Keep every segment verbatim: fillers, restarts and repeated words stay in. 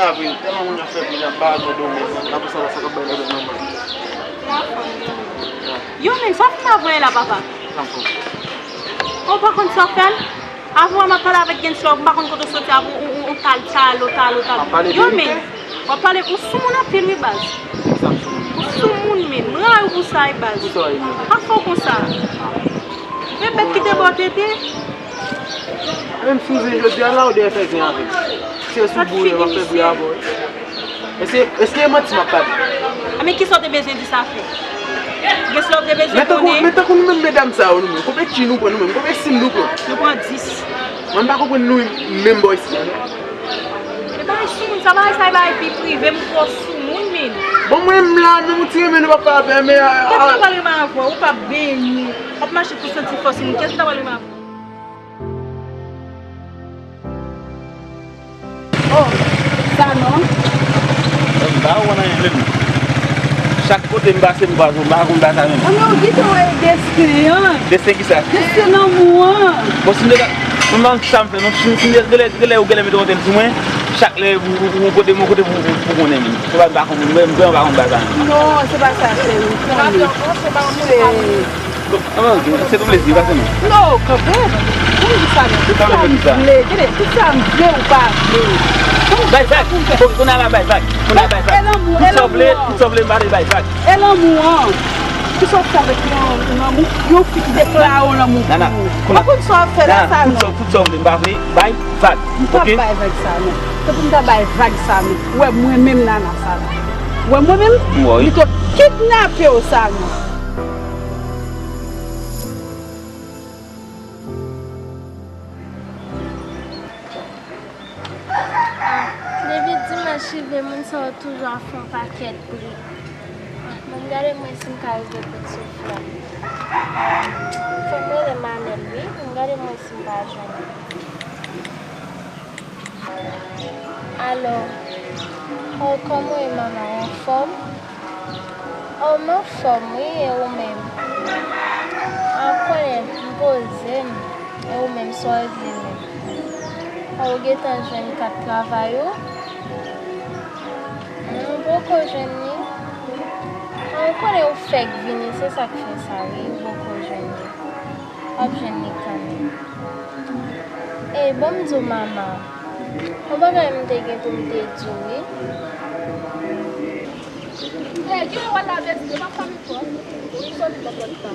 Avril, tèlman moun ap fè bri, ap ba yo domèn, nan pou sa, sa k ap bay lòt manman. Yo, men, sa w fin ap voye la, papa? Tankou. Ou pa konn sa w fè l? Avan w ap pale avèk Genslove, m pa konn kote w soti, avan ou, ou, ou tal, tal, ou tal, ou tal. M ap pale verite. Yo, men, w ap pale, ou soumoun anpil, wi, baz. Sa m soumoun? Ou soumoun, men. M rayi w pou sa, wi, baz. Pou sa, wi, men. Pa fè w konsa. Men bèt ki te ba w tete. Menm si w zen jodi a la, ou dèyè fè zen avè m. Si se sou bri w ye, w ap fè bri avè w. Èske, èske e manti m ap pale? A, men kisa w te bezwen di sa fè? Genslove te bezwen konnen. Men tankou nou menm medam sa yo, nou menm, konbyen tchi nou pran nou menm, konbyen sim nou pran? Nou pran dis. Mwen m pa konprann nou menm bò isit la, non. E bagay soumoun, sa bagay sa, e bagay vi prive, m twò soumoun, men. Bon, mwen m la, menm yon ti renmen nou p ap fè, men, a, a. Kèt sa pral renmen avè w, ou p ap benyen, w ap mache pou santi fòs moun, kèt sa pral renmen avè w? Oh, sa non. M pa konn anyen menm. Chak kote m pase, m pa konn, m pa konn bagay sa menm. An, men ou gentan wè desten an. Desten kisa? Desten lanmou an. Bon, si m te ka, mwen pa konn sa m fè non. Si, si m te, genlè, genlè ou genlè mete yon tèl sou mwen. Chak lè ou, ou, ou kote m, ou kote pou, pou, pou konnen menm. Se pa m pa konn, mwen, mwen pa konn bagay sa menm. Non, se pa sa, cheri, ou konnen. Se Bon, se ton plezi, pase non. Non, kanpe. Pou m di sa non. Tout sa m vle, tande, tout sa m vle ou pa vle. Bay vag. Kounye a la bay vag. Kounye a bay vag. E lanmou, e lanmou an. Tout sa w vle, tout sa w vle, m pale bay vag. E lanmou an. Ki sa w fè avèk yon, yon lanmou, yon fi ki deklare yon lanmou pou ou? Ou konn sa w ap fè la sa non. Tout sa w vle, m pa vle, bay vag. M p ap bay vag sa non. Se pou m ta bay vag sa non. Ou wè mwen menm nana sa non. Ou wè mwen menm? Li te kidnape w sa non. Depi dimanch rive, moun sa yo toujou ap fè yon pakèt bri. Bon, gade mwen si m ka rive kout souf la. Fò m rele Manèl, wi. Gade mwen si m pa jwenn li. Alo. Oh, kòman w ye, manman? Ou anfòm? Oh, m anfòm, wi, e ou menm? Ah, konnen, m poze m. E ou menm, sa w regle menm? Ah, ou gentan jwenn kat travay ou? M poko jwenn li. Ah, ou konnen ou fèk vini, se sa k fè sa, wi, ou poko jwenn li. W ap jwenn li kanmenm. Ey, ban m di w, manman. Yon bagay m te gen pou m te di w, wi. Ey, kilè w al la, Bèti? Yo pa fanmi twòp. Ou sòti bò pòt la.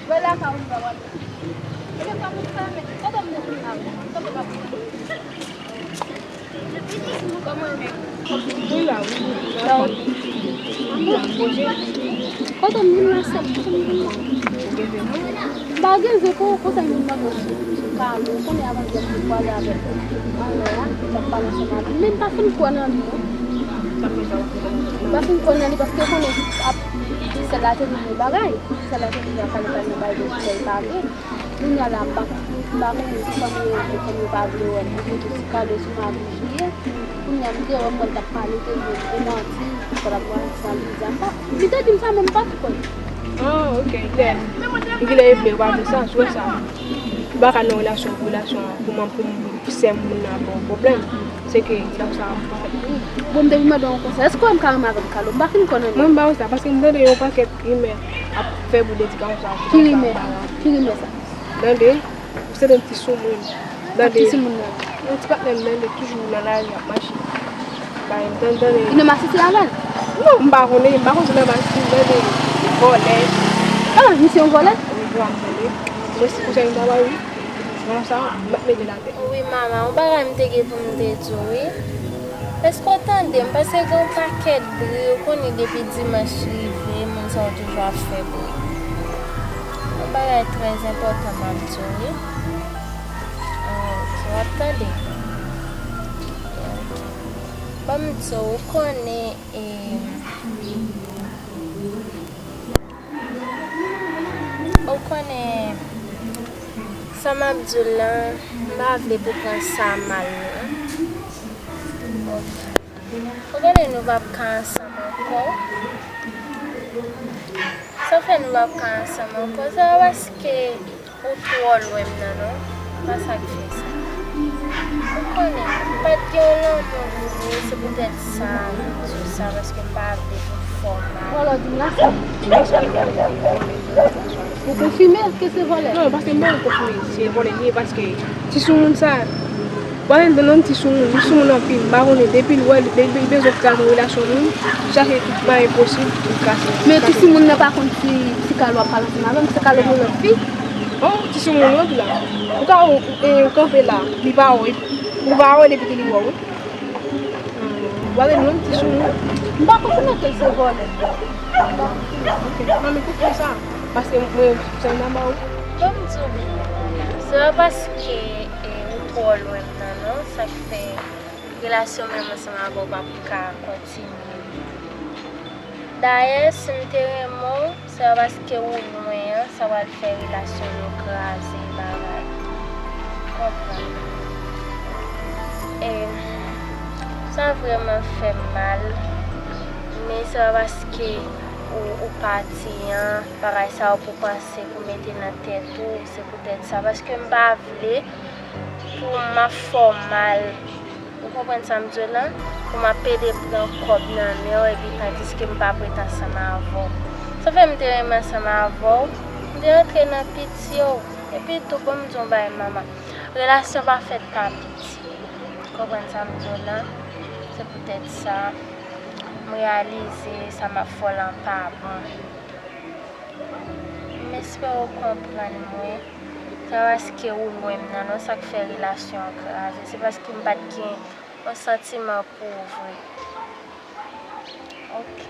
Wè la ka ou pa w al la. E men pa m fèmen. Kote m te vin la, wi? Kote m ap vin? Kote m vin la, sèm? Kote m vin la? M pa gen zen, kon, konsa m vin mande w si, si w ka ale. Ou konnen avan yè m te kwaze avèk ou anlè a, m t ap pale ansanm avè l. Men m pa fin kwè nan li, non. M pa fin kwè nan li paske ou konnen ap, sèl la te vin yon bagay. Sèl la te vin ap pale, pale nan bagay de sèl pa vre. Kounye a la, m pa, m pa konnen si fanmi yo vle, fanmi yo pa vle wè m. Mwen tou ti kado sou m a boujiye. Kounye a, m te wè m wè l t ap pale, te vle, te manti, pou l ap wè sa li di a. M pa, li te di m sa, men m pa t kwè. Ah, ok, klè. Li genlè vle, ou pa vle sa, sou sa. Ou pa ka nan relasyon pou relasyon an, pou mwen, pou m, pou sè moun nan ba w pwoblèm. Se ke lè sa ap fèt wi. Bon, m te vin mande w yon konsèy. Èske w wè m ka renmen avè m Kalo? M pa fin kwè nan li. Mwen, m pa wè sa, paske m tande yon pakèt rimè ap fè bri de ti gason sa. Ki rimè? Ki rimè sa? Tande, ou se yon ti soumoun. Tande, yon ti patnè m, tande, toujou nan lari ap mache. Ba, m tande, tande. Li nan masisi avè l? Non, m pa konnen, m pa konn si nan masisi, tande, vòlè. Ah, misye yon vòlè? Wi, vòlè, tande. Mwen si kouzen m ta ba wi. Bon, sa, m ap mete l atè. Wi, manman, yon bagay m te gen pou m te di w, wi. Èske w tande m? Paske gen yon pakèt bri, ou konnen depi dimanch rive, moun sa yo toujou ap fè bri. Yon bagay trè enpòtan m ap di w, wi. Ah, ok, w ap tande? Ok. Ban m di w, ou konnen, e, Ou konnen sa m ap di w lan, m pa vle pou pran sa mal non. Ou konnen nou p ap ka ansanm ankò. Sa fè nou p ap ka ansanm ankò, se pa paske ou twò lwen m nan non. Pa sa k fè sa. Ou konnen, m pa t gen yon lanmou pou li, se poutèt sa m di w sa, paske m pa vle pou l fè w mal. Vòlè di m la sa. Ou konfime ke se vòlè? Non, paske m pa konfime se vòlè li ye, paske ti soumoun sa, w pa renmen non ti soumoun, li soumoun anpil, m pa konnen, depi l wè, depi l bezwen kraze yon relasyon moun, li chache tout mwayen posib pou l kraze. Men ti soumoun nan pa konn si, si Kalo ap pale ansanm avè m, si Kalo gen lòt fi. Oh, ti soumoun wi la. Ou ka, ou, e, ou kanpe la, li pa wè, ou pa wè depi ke li wè w. Ou pa gen menm ti soumoun. M pa konfime ke l se vòlè. Ok, manmi, koupe sa. Paske mwen, sa m nan ba ou. Ban m di w byen. Se pa paske, e, ou twò lwen m nan, non, sa k fè relasyon mwen menm ansanm avè w p ap ka kontinye. Dayè, si m te renmen w, se pa paske ou lwen an, sa pral fè relasyon nou kraze, bagay. Konprann. E sa vrèman fè m mal, men se pa paske ou, ou pati an, bagay sa yo pou panse, pou mete nan tèt ou, se poutèt sa, paske m pa vle pou m ap fè w mal. Ou konprann sa m di w la? Pou m ap pede pran kòb nan men w, epi tandiske m p ap ret ansanm avè w. Sa fè m te renmen ansanm avè w, m te rantre nan piti w. Epi tou, ban m di w yon bagay, manman. Relasyon pa fèt pa piti. Ou konprann sa m di w la? Se poutèt sa, m reyalize sa m ap fè w lan pa bon. M espere w konprann mwen. Se pa paske ou lwen m nan, non, sa k fè relasyon an kraze. Se paske m pa t gen yon santiman pou ou vre. Ok.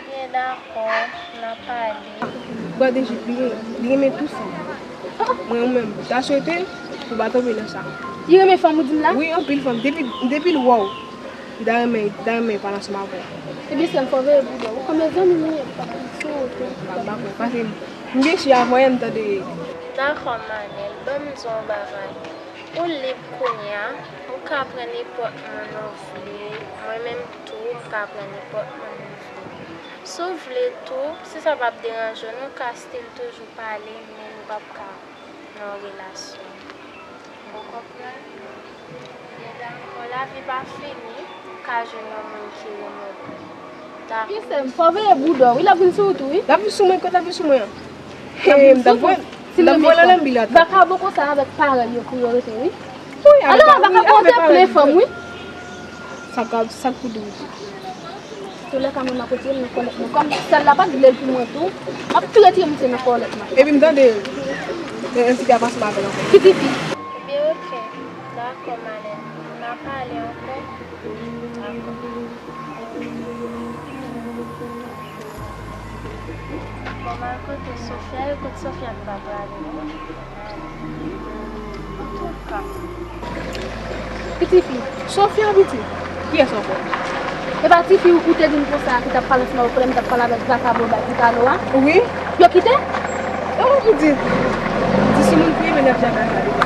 Byen, dakò, n a pale. Gade Jip, li, li renmen tout fanm. Mwen, ou menm, m ta swete pou w pa tonbe nan sa. Li renmen fanm, ou di m la? Wi, anpil fanm. Depi, depi l wè w, li ta renmen, li ta renmen pale ansanm avè w. Ebyen, sè m, fò w veye bouda w. Ou konn zanmi m ye, m pa konn sou wout ou. M pa, m pa konn. Pase m, m gen chya avè w, m tande. Dakò, Manel, ban m di w yon bagay. Ou lib kounye a, ou ka pran nenpòt moun ou vle, mwen menm tou, m ka pran nenpòt moun m vle. Si w vle tou, si sa p ap deranje w, nou ka still toujou pale, men nou p ap ka nan yon relasyon. Ou konprann? Byen, dakò, lavi pa fini, ou ka jwenn yon moun ki renmen w. Dakò. Wi, sè m, fò w veye bouda w, wi, l ap vin sou wout ou, wi. L ap vin sou mwen, kot l ap vin sou mwen an? Hey, m t ap voye, m t ap voye l nan lanbi la tou. Vakabon konsa avèk paran l yo pou yo rete, wi. Wi, avèk paran l, wi, avèk paran l. Alò, vakabon te plen fanm, wi. Sa k, sa k pou di w di? Toulèka, mwen, m ap retire m nan kòlèt mwen. Kòm sèl la pa t vle l pou mwen tou, m ap tou retire misye nan kòlèt mwen. Epi m tande, e, e, tifi a pa ansanm avè l ankò. Ki tifi? Ebyen, ok. Dakò, Manel. N a pale ankò. Dakò. Bon, m al kote Sofia, e kot Sofia m pa prale, non? Antouka. Ki tifi? Sofia, piti. Kiyès ankò? E pa tifi ou te di m konsa ki t ap pale ansanm avè w pandan m t ap pale avèk vakabon bay Vitalo a? Wi. Yo kite? E ou ki di? Di si moun fouye men y ap jaka sa deja.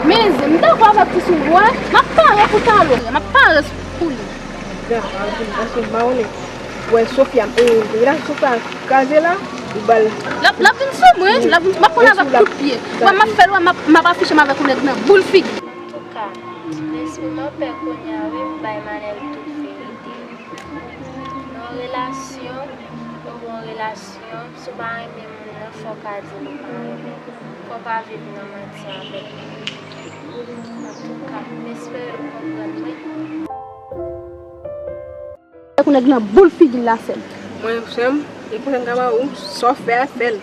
Men, m dakò avèk ti sou bwa, m ap pare pou Talo, m ap pare pou li. Paske m pa konnen. Wè Sofia, e, relasyon Sofia kraze la, ou ba l. L ap, l ap vin sou mwen, l ap vin, m ap pran l avèk kout pye. Wè, m ap fè l wè, m ap, m ap afiche m avèk ou nèg nan boul figi. Antouka, lespri m anpè kounye a, wi, m bay Manel tout verite. Nan yon relasyon, yon bon relasyon, si w pa renmen moun nan, fò w ka di l ou pa renmen l. Fò w pa viv nan manti avèk moun. Antouka, m espere w konprann mwen. Fèk ou nèg nan boul figi l la, sè m. Mwen, sè m, e konsèy m ka ba ou, sa w fè a, fè l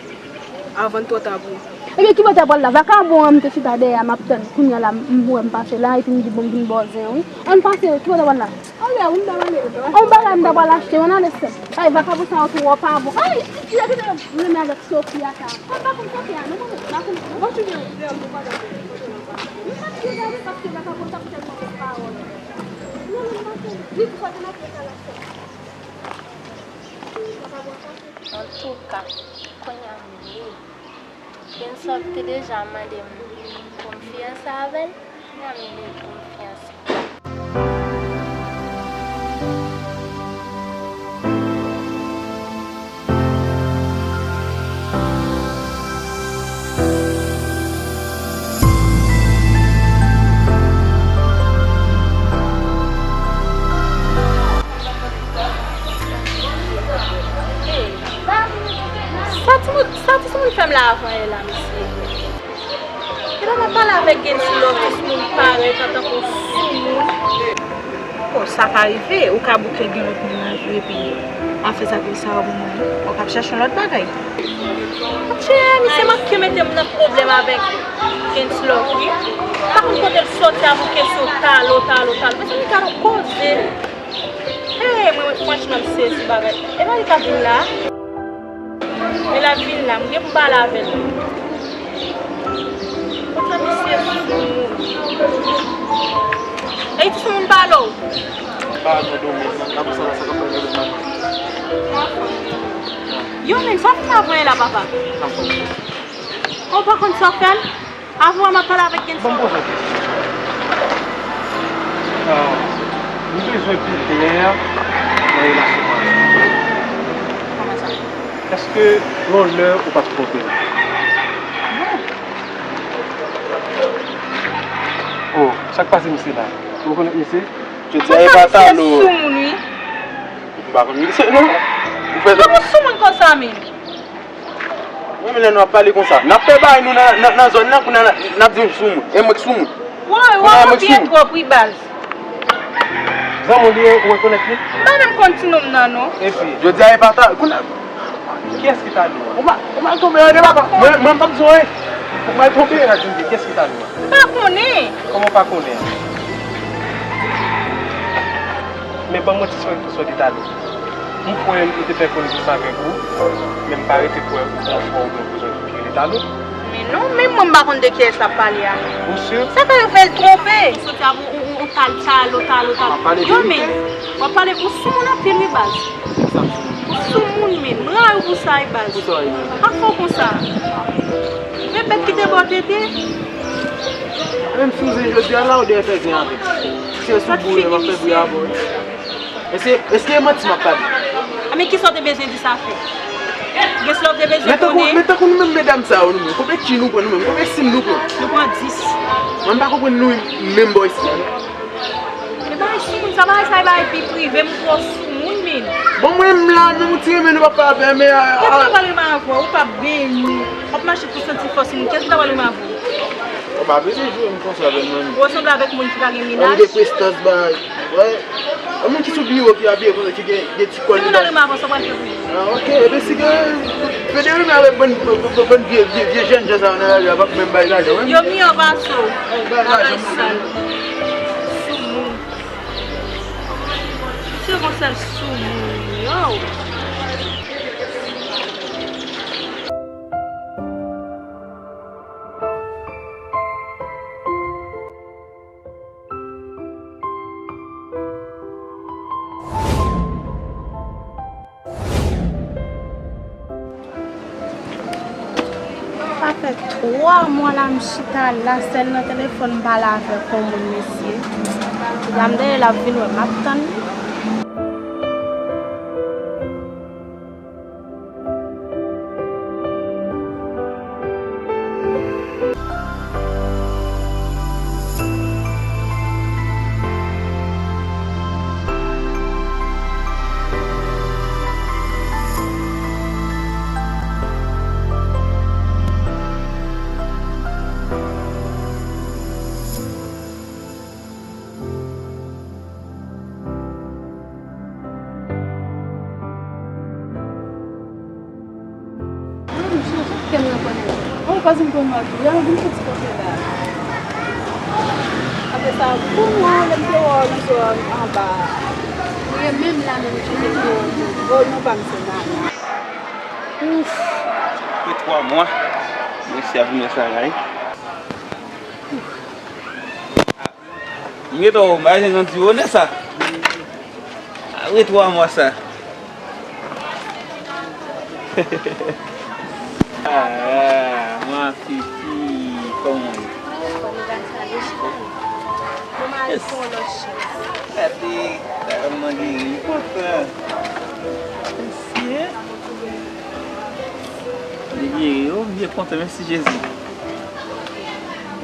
avan l twò ta pou ou. Ebyen, ki bò w ta pral la? Vakabon an, m te chita dèyè a, m ap tann. Kounye a la, m, m wè m pase la, epi m di, bon, m vin ba w zen, wi. Ann pase, ki bò w ta pral la? Anlè, wi, m ta pale. On bagay m ta pral achte, ann ale, sè m. Ay, vakabon sa yo twò pa bon. Ay, li kite m renmen avèk Sofia sa. Kòm m pa konn Sofia, non, mwen menm, m pa konn. Bon, ti jan, m pa konn. M pa t gen gade paske vakabon t ap tèlman fè pawòl. Non, non, m pa konn. Li di fò te mete sa la, sè m. Antouka, kounye a m lib. Vincent te deja mande m pou m fiyanse avè l, men m lib pou m fiyanse. Sa ti soumoun fè m la avan yè la, mesye. Epa m ap pale avèk Genslove, ti soumoun parèt an tankou soumoun. Bon, sa ka rive, ou ka bouke gen lòt moun nan vi w epi afè sa gen sa yo pou mwen. Ou k ap chèche yon lòt bagay. Monchè, misye manke mete m nan pwoblèm avèk Genslove, wi. M pa konn kote l soti avèk kesyon talo, talo, talo. Mezanmi, gade yon koze. Hey, mwen, franchman, m sezi bagay. Epa li ka vin la? Men l ap vin la, m gen pou m pale avè l. Konsa misye soumoun. Ey, ti soumoun pale w. Pale non, men, nan pou sa la, sa k ap pale avè m la. Yo, men, sa fè m ap voye la, papa? Ou pa konn sa w fè l? Avan m ap pale avèk Genslove. Ban m poze w kesyon. Ah, m bezwen pi klè nan relasyon an. Kòman sa? Èske gon lè ou pa t twonpe m? Non. Oh, sa k pase misye la? Ou rekonèt misye? Jodi a, e pa talo. Misye soumoun, wi. M pa konn misye, non. Ou fè... Kòman soumoun konsa, men? Wi, men lè nou ap pale konsa, n ap fè bagay nou nan, nan, nan zòn nan, kounye a n ap di m soumoun. E mwen k soumoun. Woy, woy, ou byen twòp, wi, baz. Zanmi w li ye, ou rekonèt li? M pa menm konn ti nonm nan, non. Epi, jodi a, e pa ta, kounye a, kiyès ki ta di w? Ou mal, ou mal tonbe, ande papa. Mwen, mwen, m p ap di w anyen. Ou mal tonbe, a di m, kiyès ki ta di w? M pa konnen. Kòman w pa konnen? Men ban m manti sou, sou detay ou. M kwè m te fè konnen sa avèk ou, men m pa rete kwè ou gon frè oubyen yon kouzin ki rele Talo. Men non, menm mwen m pa konn de kiyès l ap pale a. Ou si? Sa ka rive l twonpe. Soti ap yon, yon, yon, yon Talo, Talo, Talo. Yo, men, w ap pale, ou soumoun anpil wi, baz. Ou soumoun, men. M rayi w pou sa wi, baz. Pa fè w konsa. Men bèt ki te bò tete. Menm si w zen jodi a la, ou dwe fè zen avè m. Si se sou bri, w ap fè bri avè w. Èske, èske e manti m ap pale? A, men kisa w te bezwen di sa fè? Genslove te bezwen konnen. Men tankou nou menm medam sa yo, nou menm, konbyen tchi nou pran nou menm? Konbyen sim nou pran? Nou pran dis. Mwen m pa konprann nou menm bò isi a, non. E bagay soumoun sa, bagay sa, e bagay vi prive, m twò soumoun, men. Bon, mwen m la, menm ou ti renmen nou p ap pale avè m, men, a, a. Epi yo pral renmen avè w, ou p ap beni, w ap mache pou santi fòs moun, kiyès ki ta pral renmen avè w? Ou pa bezwen jwe m konsa avè m, non. Ou sanble avèk moun ki pa gen mennaj. Ou gen prestans, bagay. Wè. Yon moun ki sou biwo, ki abiye konsa, ki gen, gen ti kòl. Si moun nan renmen avè w, sa w pral fè pou li? Ah, ok. Ebyen, si gen, fè de renmen avèk bann, bann, bann, bann vye, vye, vye jènjan sa yo nan lari a, p ap menm bay lajan, menm. Yo miyò pase w. Bay lajan, bagay sal. Soumoun. Se konsa l soumoun, yo. Sa fè twa mwa la m chita la, sèl nan telefòn m pale avèk yon moun, mesye. La m dèyè l ap vin wè m ap tann li. Mwen chanje kè m nan konnen. Mwen pa janm konn mwen tou. Yè mwen vin soti kote la. Apre sa, pou mwen, lè m te wè w nan zòn anba a. Mwen menm la menm, jan m te wè w tou. Bon, non pa m se Nana. Ouf. Apre twa mwa, mwen resi ap vin wè Sara, wi. M gentan wè w, m pa janm di w, Nessa. Apre twa mwa sa. Ah, ma fifi, kòman w ye? Gade, sa m geri, m kontan. Mèsi, hein? M geri, oh, m byen kontan, mèsi Jezi.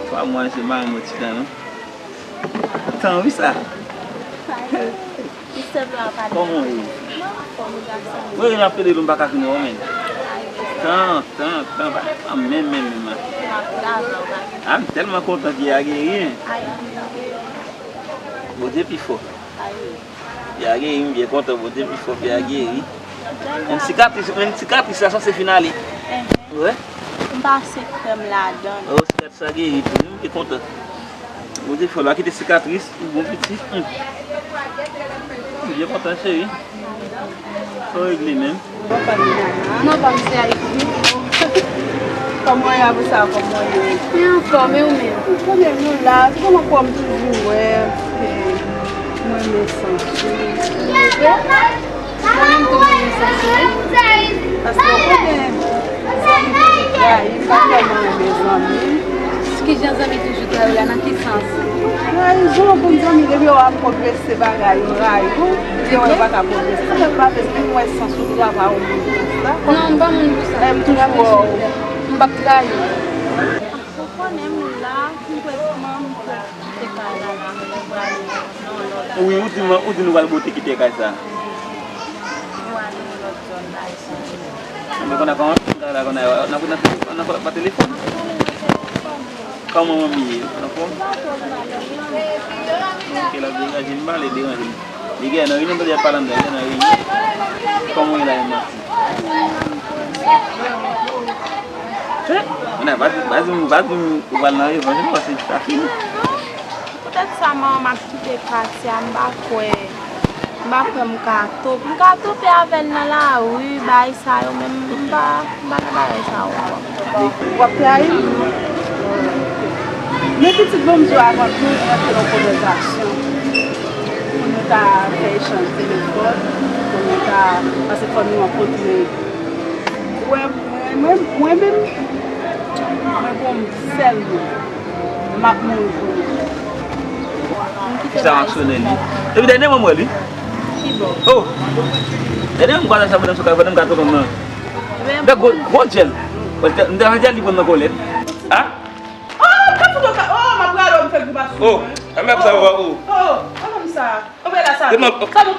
Twa mwa, je mari mwen ti dan, non? Tan wi sa. Sa ye. Li sèl la pale. Kòman w ye? Mwen anfòm, gason. Mwen rele ap rele l, m pa ka jwenn ou, men. Sa ye, sa. Tan, tan, tan, pa, pa menm, menm, menm. A, m tèlman kontan fi a geri. Bondye pi fò. Fi a geri, m byen kontan, Bondye pi fò, fi a geri. Menm sikatris, menm sikatris la sanse fin ale. Wi. M pase krèm ladan. Oh, sikatris la geri tou, m byen kontan. Bondye fè l pa kite sikatris, ou bon pitit. Hmm. M byen kontan, cheri. Sa w regle menm? Non, pa m se Ayiti. Kòman w ye apre sa, kòman w ye? Mwen anfòm, e ou menm? Mwen konnen nou la, se kòman kòm toujou wè, e, mwen renmen santi. Mwen menm tou mwen santi. Paske w konnen, zanmi toujou trayi, m pa vrèman renmen zanmi. Kijan zanmi toujou trayi w la, nan ki sans? Trayizon pou yon zanmi, depi w ap pwogrese bagay, yo rayi w, depi w pa ka pwogrese. Sa fè m pa vle, si m wè sans ou travay ou moun konsa. Non, m pa moun konsa. M toujou wè w. M p ap trayi w. Ou konnen m la, m prèskman m prèske kite kay la la, m prale nan yon lòt. Wi, ou di m, ou di nou pral bote kite kay sa. Nou ale yon lòt zòn la, e sa. Mwen konn a kòman kay la konn a nan nan nan pa telefòn. Kòman manmi ye? Anfòm? Ok, l ap deranje m, pa ale deranje m. Li gen nan reyinyon, tande y ap pale anndan, li gen nan reyinyon. Kòman w ye la, Emma? Mwen a, pa di, pa di m, pa di m ou pral nan revanj, non, paske sa fini. Poutèt sa, manman m ap kite katye a, m pa kwè, m pa kwè m ka tope. M ka tope avè l nan lari, bagay sa yo, men m pa, m pa nan bagay sa yo ankò. W ap trayi m? Men pitit, bon, m di w avan tou, nou rantre nan konvèsasyon pou nou ta fè echanj telefòn, pou nou ta, paske fò nou rankontre. Wè, mwen, mwen, mwen menm, mwen gon sèl moun. M ap mouri pou li. Kisa m ap sonnen li? Epi dènye mwen m wè li. Oh! Dènye mwen m kwaze sa, madanm sou kay, pandan m ka tonton nan. M te gwo, gwo djèl. M te, m te anjan djèl li pran nan kòlèt. Ah? Oh, m ka fout, oh, m ap rale w, m fè gwo pa sou mwen. Oh, a mè sa, oh. Oh, oh, madanm sa. Kanpe la, sa. Sa nou.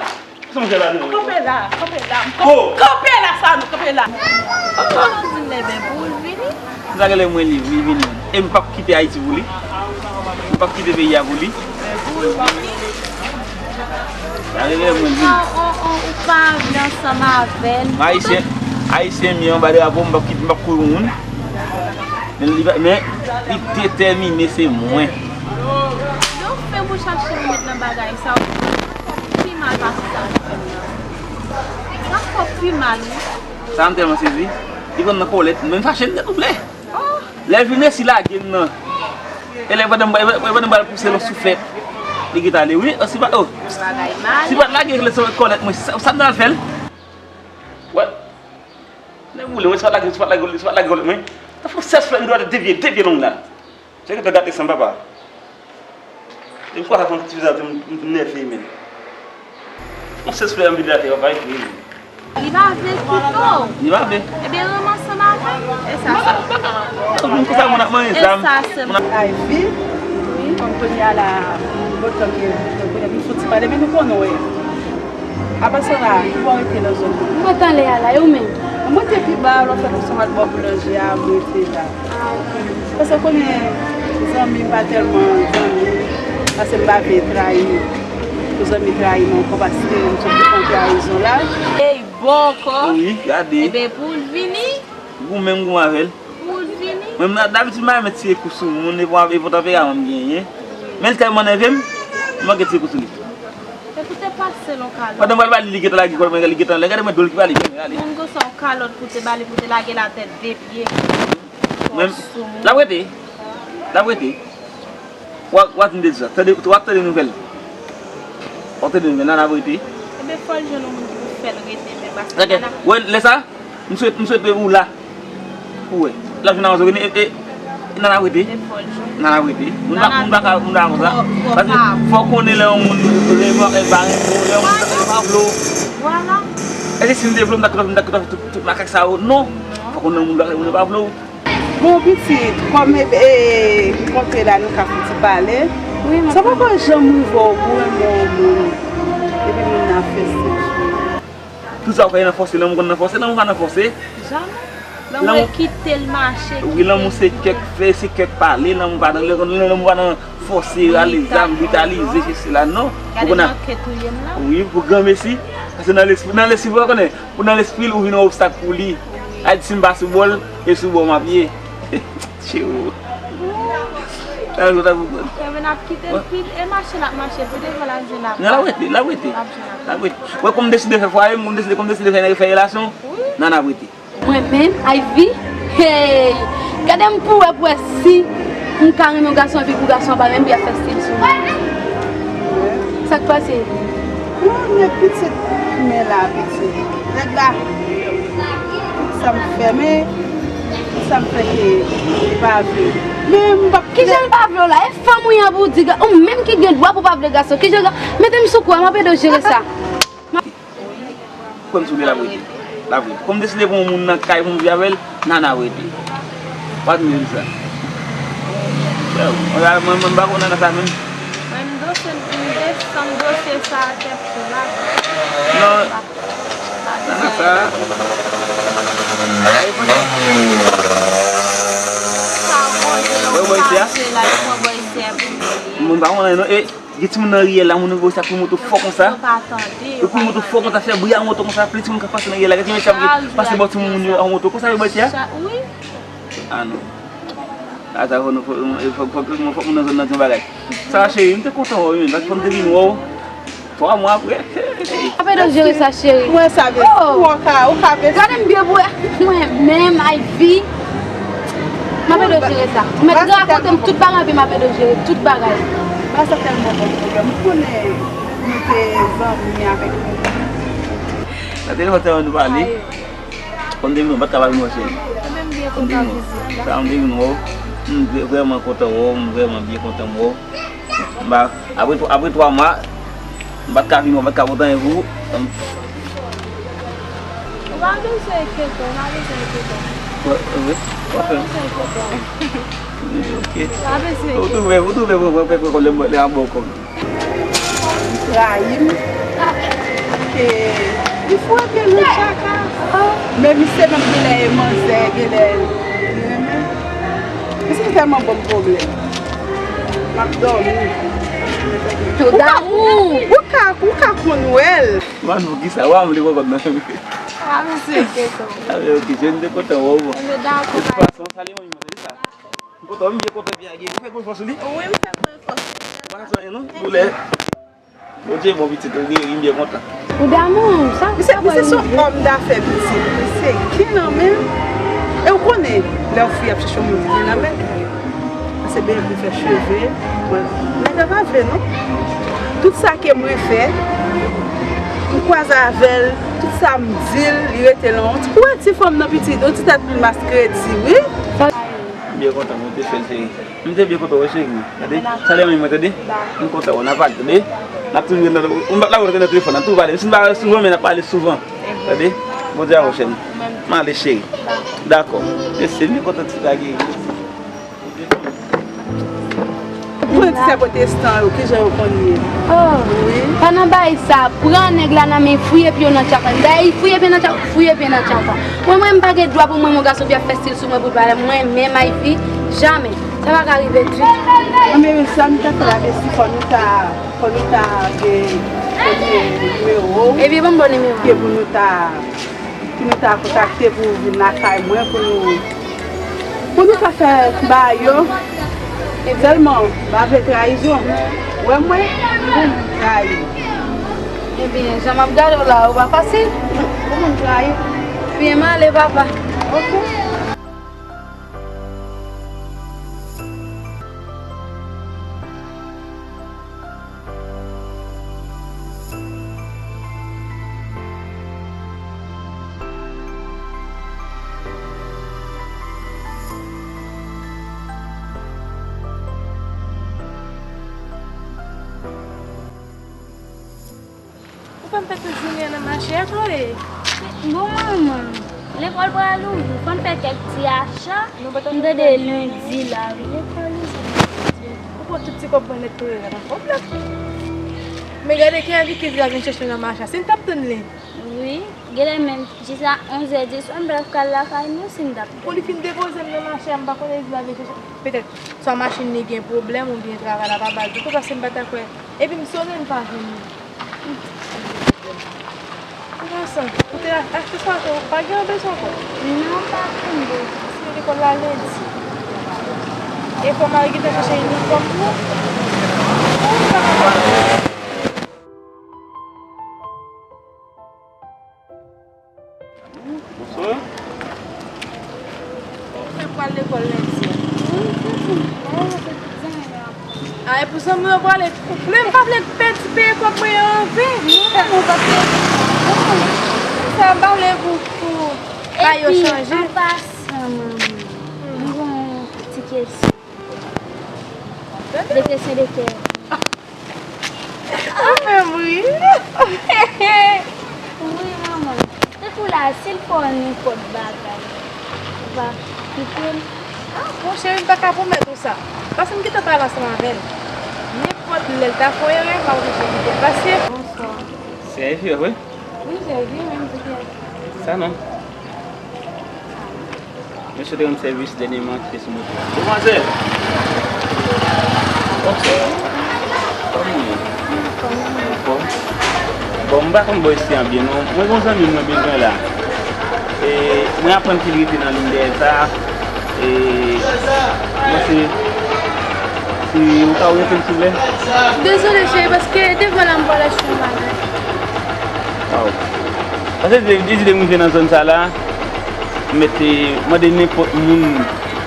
Sa nou fè la, nou? Kanpe la, kanpe la. Oh! Kanpe la, sa nou, kanpe la. Oh, nou di m lè ben pou l vini. Sa gen lè mwen li, li vini. E m p ap kite Ayiti pou li. M p ap kite peyi a pou li. Sa gen lè mwen li. Oh, oh, oh, ou pa vle ansanm avè l. Ayisyen, Ayisyen m ye anba drapo, m p ap kite, m p ap kouri pou moun. Men li pa, men li detèmine se mwen. Yo fè bouch ap chen met nan bagay sa, ou pi mal pase sa l fè m nan. Sa fò pi mal, wi. Sa m tèlman sezi. Li pran nan kòlèt, men m fache m detouble. Lè l vin resi lage m nan. E lè pandan m, pandan m pral pouse l yon souflèt, li gentan ale, wi. Oh, si pa, oh. Si pa t lage l sou kòlèt mwen, sa, sa m t al fè l? Wè. Lè m boule, mwen, si pa t lage, si pa t lage, si pa t lage kòlèt mwen, ta fè yon sèl souflèt, m dwe devye, devye long la. Se ke te gate san papa. E m kwè sa fè yon ti fizan, m, m nève, men. Yon sèl souflèt, m vide atè, papa, epi. Li pa vle kite w. Li pa vle. Ebyen, ranmase m avè l. E sa, sa. Moun konsa, moun ap manje zam. E sa, se moun ap Ivy, wi. Kòm kounye a la, bon, tanke, kounye a, nou fouti pale, men nou konnen, wè. Apa sa la, ki bò w rete nan zòn nan? Mwen t anlè a la, e ou menm? Mwen te pi ba, lòt fè konsa, m al bò boulanje a, mwen rete la. Ah, ok. Paske w konnen, zanmi m pa tèlman zanmi, paske m pa vle trayi, pou zanmi trayi m ankò, paske m sot defann trayizon la. Ey, bon ankò. Wi, gade. Ebyen, pou l vini. Goumen m goumen avè l. Pou l vini. Mwen, m, dabitid, m pa renmen tire kou sou moun, e pou, e pou tanperaman m genyen. Men l tèlman nève m, m manke tire kou sou li. Epi w te pase l yon kalòt. Pandan m pral ba li, li gentan lage kòl mwen, li gentan lè. Gade mwen do l ki pale, gade. Moun konsa yon kalòt pou te ba li, pou te lage l atè de pye. Men, l ap rete. L ap rete. W ap, w ap tande sa. Tande, w ap tande nouvèl. W ap tande nouvèl, Nana ap rete. Ebyen, fò l jwenn yon moun ki pou fè l rete, men paske Nana. Wè, lè sa, m swete, m swete ou la. Ou wè. L ap jwenn avan Zorine, e, e, Nana ap rete. Ebyen, fò l jwenn. Nana ap rete. Moun pa, moun pa ka, moun pa ka konsa. Paske fò w konnen lè yon moun renmen, e, pa renmen, lè yon moun pa, pa vle w. Vwala. Èske si m te vle w, m ta kite, m ta kite tout, tout makak sa yo? Non. Fò w konnen yon moun pa, moun pa vle w. Bon, pitit, kòm, e, e, kontre la, nou ka fouti pale. Wi, sa poko janm rive w pou renmen yon moun, epi moun nan ap fè sèks sou ou. Tout sa w fè nan fòse, lanmou konn nan fòse, lanmou pa nan fòse. Jamè. Lanmou, kite l mache, wi, kite lanmou l se kèk fè, se kèk pale, lanmou pa nan, lanmou pa nan fòse, ale zam, britalize, se sela, non. Gade nan kè touye m la. Wi, pou granmesi, paske nan lespri, nan lespri, ou konnen, pou nan lespri l, ou vin yon obstak pou li. Ay di si m pa sou bò l, e sou bò m ap ye. Tchou. Sa, sa, sa, sa. Mwen, n ap kite l, pi, e mache l ap mache, pi devan l ap jwenn ap. Non, l ap rete, l ap rete. L ap jwenn ap. L ap rete. Wè, kòm m deside fè fwaye m, kòm m deside, kòm m deside fè, fè relasyon, nan n ap rete. Mwen menm, Ivy, hey! Gade m pou wè, pou wè si m ka renmen yon gason epi pou gason an pa renmen m, pou y ap fè stil sou mwen. Sa k pase? Mwen, men pitit, men la, pitit. Nèg la, tout sa m fè, men, tout sa m fè ke li pa vle. Men m p ap. Kijan l pa vle w la? E fanm ou ye an pou w di, ou menm ki gen dwa pou w pa vle gason. Kijan l ka, mete m sou kou a, m ap ede w jere sa. Kwè m sou li, l ap rete. L ap rete. Kòm m deside pran yon moun nan kay pou m viv avè l, Nana ap rete. W ap tande sa. Yo, mwen, mwen, mwen pa konn Nana sa menm. Mwen, m dosye, m desann dosye sa atè pou la. Non. Nana sa. Sa w manje nan w kache la, l pran bò isi a pou li. Mwen pa konn non. E, Gen timoun nan riyèl la, moun yo voye sa kou moto fò konsa. Yo pa tande, yo pa tande. Yo kou moto fò konsa, fè bri a moto konsa, plis moun ka pase nan riyèl la. Gen timoun ki pase bò timoun yo a moto konsa, yo bay ti a. Wi. Ah non. Ata fò nou, fò, fò, fò, fò, fò moun nan zòn nan di yon bagay. Sa cheri, m te kontan wè w, wi, paske fò m te vin wè w. Twa mwa apre. M ap ede w jere sa, cheri. Mwen sa, bebe. Oh! Ou ka, ou ka, bebe. Gade m byen pou wè. Mwen menm, Ivy. M ap ede w jere sa. Ou mèt rakonte m tout bagay, epi m ap ede w jere tout bagay. Bagay sa tèlman bon pou mwen. M konnen nou te zanmi avèk moun. Nan telefòn sèlman nou pale. Kòm te vin, ou pa t ka pa vin wè cheri. Kòm te vin, sa m te vin wè w. M vrè-, vrèman kontan wè w, m vrèman byen kontan wè w. M pa, apre twa, apre twa mwa, m pa t ka vin wè w, m pa t ka pote anyen pou ou. Ou pa bezwen enkyete w, ou pa bezwen enkyete w. Wi, wi. Ou pa bezwen enkyete w. Ok. Ou pa bezwen enkyete w. Ou twouve, ou twouve, mwen, mwen, mwen, mwen, lè m, lè m ap ba w kòb. Li trayi m. Ke li foure pye l nan tchaka. Men misye menm genlè e manzè, genlè li renmen. Misye tèlman ban m pwoblèm. M ap dòmi. Ou ka, ou, ou ka, ou ka konn wè l. Mano, kisa? Wa m vle pran kòb nan men m. Ah, mesye, keto. Ah, men, ok, je n te kontan wè w, bon. Mwen dakò. De tout fason, salye manmi mwen, tande sa. M kontan, m byen kontan, byen agi. Ou fè gwo efò sou li? Wi, m fè gwo efò sou li. Pa santi non, doulè. Bondye bon pitit, ou geri, m byen kontan. Ou damou, sa, misye, sa misye se yon òm dafè pitit. Misye gen nan men l. E ou konnen, lè yon fi ap chèche yon moun ki gen nan men l. Se byen pou fè cheve. Mwen, nèg la pa vle non. Tout sa ke mwen fè, m kwaze avè l, tout sa m di l, li rete lan yon ti, ou wè ti fanm nan pitit, yon ti tèt pil mas kredi, wi. M byen kontan, mwen te fè l, cheri. M te byen kontan wè cheri. Tande? Salye manmi mwen, tande? M kontan wè w, n a pale, tande? N ap toujou rete nan, m p ap lage w nan telefòn nan, toujou pale. Si n pa souvan, men n ap pale souvan. Tande? Bondye avè w, cheri. M ale, cheri. Dakò. Mèsi, m byen kontan ti lage. Ou konnen ti sè pwotestan yo, kijan yo konn ye? Oh. Wi. Pa nan bagay sa, pran nèg la nan men, fouye pye w nan tchaka. Dayè, fouye pye nan tchaka, fouye pye nan tchaka. Mwen, mwen, m pa gen dwa pou mwen, yon gason vin ap fè stil sou mwen pou l pale mwen menm, Ivy, jamè. Sa pa ka rive ditou. Anben, sa nou ta fè la, se si fò nou ta, fò nou ta gen, fò nou gen nimewo w. Epi, ban m bon nimewo. Ke pou nou ta, pou nou ta kontakte pou vin lakay mwen, pou nou, pou nou ka fè bagay yo. Sèlman, m pa vle trayizon. Ou wè mwen, m konn trayi. Ebyen, jan m ap gade w la, ou pa fasil. Ou konn trayi. Byen, m ale, papa. Ok. Ou pa m fè tout jounen an nan mache a, Chloé? Bon, manman, lekòl pral ouvri, fò n fè kèk ti acha. M tande lendi la, wi. Lekòl ouvri. Ou pran tout ti kòb mwen nèt, Chloé, la pa pwoblèm. Men gade ki envite li a vin chèche m nan mache a. Si n t ap tann li. Wi, genlè menm jis a onzè di swa m pral pral lakay nou si m t ap. Pou li fin depoze m nan mache a, m pa konnen si l al chèche. Petèt, swa machin li gen pwoblèm oubyen travay la pa ba l pito, paske m pa ta kwè. Epi m sone, m pa jwenn li. Ou konn sa, ou te achte sa, ou pa gen yon bezwen ankò? Non, pa gen bezwen. Paske lekòl la lendi. E fò mari gentan chèche inifòm pou ou. Ou pa ka. Bonswa. Ou fèk pral lekòl lendi a? Wi, se tou. Mwen se tout zanmi yo ap. A, e pou zanmi yo prale. Men m pa vle pèdi peye kòb mwen yo an ven. Non, ou pa pèdi. Sa m pa vle pou, pou ba yo chanje. Epi, an pasan, manman, m gen yon ti kesyon. De kesyon de kè. Ou fè m ri. Wi, manman. Tankou la, si l fè w nenpòt bagay, ou va kite l? Ah, monchè, m pa ka pwomèt ou sa. Paske m gentan pale ansanm avè l. Nenpòt lè l ta fè yon erè, m ap oblije kite l. Paske... Bonswa. Se Ivy, wi? Wi, se Ivy, menm, se ki... Sa non. Mesye te rann sèvis dènyèman ki te sou moto a. Demwazèl! Kòman w ye? Anfòm? Bon, m pa konn bò isi an byen non. Mwen gen yon zanmi m mwen bezwen la. E, mwen aprann ke li rete nan liy dèyè sa. E, mwen se, si ou ka oryante m silvouplè? Dezole cheri, paske devan la m pral achte yon bagay. Waw. Paske li di m rive nan zòn sa la, m mete mande nenpòt moun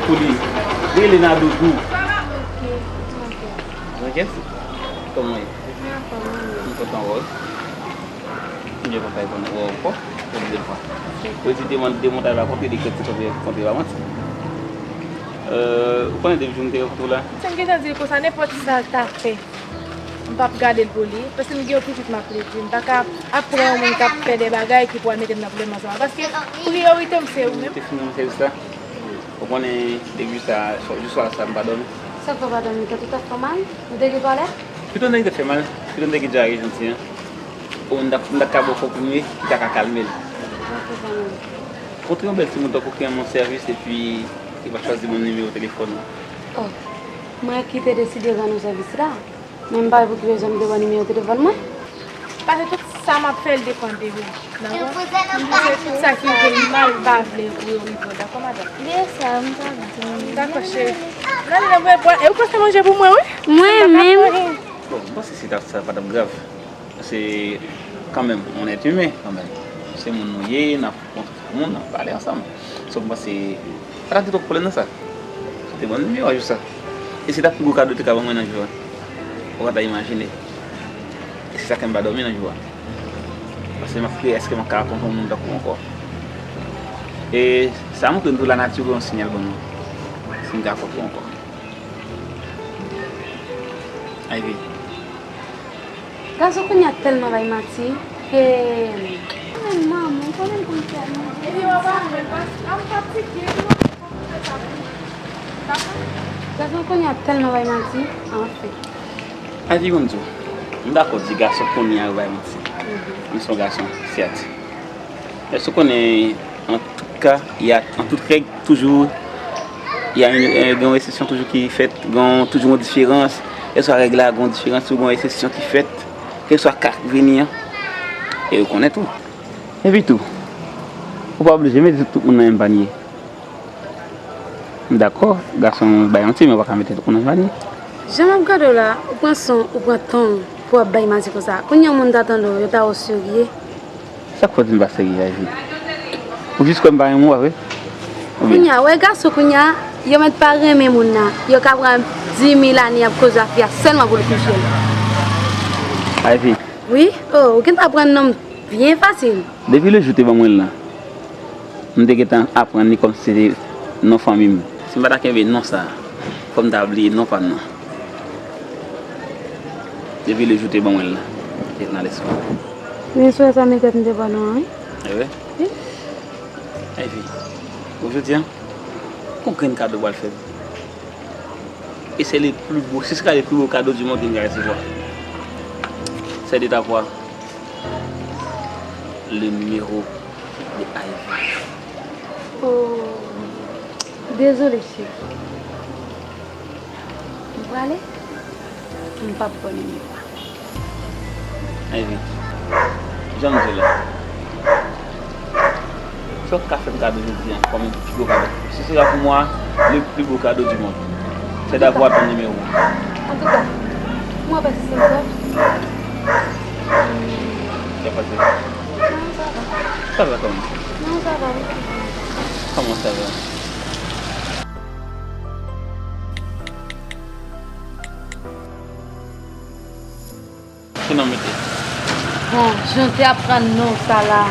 pou li. Rele nan Doudou. Ok, ok. Kòman w ye? M kontan wè w. M byen kontan wè w ankò. Premye fwa. Yo di demontaj la kontre, li kontre, kontre pa manti. Euh, ou konnen depi jou m te rankontre w la? Se m gentan di l konsa, nenpòt sa l ta fè. M p ap gade l pou li, paske m gen yon pitit m ap leve. M pa ka ap pran yon moun k ap fè de bagay ki pou al mete m nan pwoblèm ansanm. Paske priyorite m se ou menm. Ou te fini nan sèvis la? Ou konnen depi jou sa, jou swa sa m pa dòmi. Sa k fè w pa dòmi? Tèt ou t ap fè w mal? Ou te gen twalèt? Pito m te gen tèt fè mal, pito m te gen dyare jodi an. Ou m t ap, m t ap ka ba w konprime ki ta ka kalme l. Montre yon bèl timoun tankou ki rann mwen sèvis epi li pa chwazi ban m nimewo telefòn ou. Oh, mwen ki te deside rann ou sèvis la. Men m pa wè pou ki rezon m te ba w nimewo telefòn mwen. Paske tout sa m ap fè, l depann de ou. Dakò? M di se tout sa ki rive m mal, m pa vle pou yo rive w. Dakò, madanm? Byen sa, m t ap di. Dakò, cheri. Nan, nan, mwen, mwen, e ou pote manje pou mwen, wi? Mwen menm. Bon, m panse si ta, sa pa t ap grav. Se kanmenm, on èt imen kanmenm. Se moun nou ye, n ap rankontre moun, n ap pale ansanm. So, m panse, pa t ap gen twòp pwoblèm nan sa. Ou te ban m nimewo a jou sa. E se ta pi gwo kado ou te ka ban mwen nan jou a. Ou pa ta imajine. E se sa fè m pa dòmi nan jou a. Paske m ap priye, èske m ap ka rankontre yon moun tankou w ankò? E sa montre m tou lanati voye yon siyal ban mwen. Si m ka rankontre w ankò. Ivy. Gason kounye a tèlman bay manti ke menm manman, ou konnen l konn fè manje. Epi w ap aprann, paske m fatige tou. Gason kounye a tèlman bay manti, anfen. Ivy, ban m di w, m dakò di gason kounye a yo bay manti. Mhm. Men se yon gason, sèt. Èske w konnen, an tout ka, y a, an tout règ, toujou, y a yon, eh, gen yon eksepsyon toujou ki fèt, gen toujou yon diferans. Kèlkeswa règ la, gen yon diferans, toujou gen yon eksepsyon ki fèt, kèlkeswa ka k vini an. E ou konnen tou. Epi tou, ou pa oblije mete tout moun nan menm panye. M dakò, gason bay manti, men ou pa ka mete tout moun nan panye. Jan m ap gade w la, ou pran son, ou pran ton pou w ap bay manti konsa. Kounye a, yon moun ta tande w, yo ta wè w serye. Sa k fè w di m pa serye, Ivy? Ou jis kwè m pa renmen w, pa vre? Oubyen? Kounye a, wè gason kounye a, yo mèt pa renmen moun nan. Yo ka pran dis mil ane ap koze ak fi a sèlman pou l kouche l. Ivy. Wi, oh, ou gentan pran non m byen fasil. Depi le jou w te ban mwen l lan, m te gentan aprann li kòmsi se te non fanmi m. Si m pa ta kenbe non sa a, fò m ta bliye non pa m nan. Depi le jou w te ban mwen l lan, li te nan lespri m. Men sou sa, m te tèt m te ba nou an, wi. E vre? Wi. Ivy, bon, jodi a, yon grenn kado w pral fè m. E se le pli bo, se sera le pli bo kado di mond ke m ka resevwa. C'est de ta part. Le numéro de Ivy. Oh, dezole, cheri. M prale, m p ap ba w nimewo a. Ivy, jan m di w la, sa w ka fè m kado jodi a, kòm pi gwo kado. Ce sera pour moi le plus beau cadeau du monde. C'est d'avoir ton numéro. Antouka, mwen pa se sa. Sa pase? Non, sa va. Sa va kòman? Non, sa va, wi. Kòman sa va? Ki non mete? Bon, jan te aprann non sa la.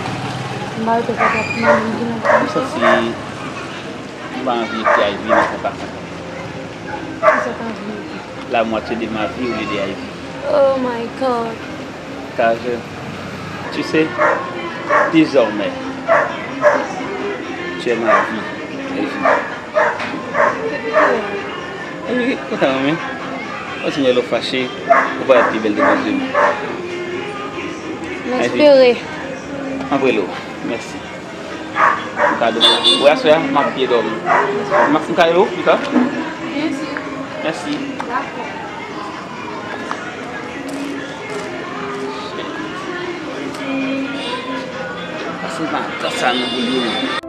M pa wè sa t ap nan men gen nan. M santi m pa anvi ekri Ivy nan konpa sa. Kisa w ta anvi mete? La moitié de ma vie au lieu de Ivy. Oh my God. Car je, tu sais, désormais, tu es ma vie, Ivy. Ivy, kontan mwen. Kontinye lè w fache, ou parèt pi bèl devan je m. M espere. Anpre lo, mèsi. Pou kado sa. Ou wè aswè a, m ap byen dòmi. M ap, m ka rele w pita? Byen si. Mèsi. Dakò. Pase m pa tan sa non pou li.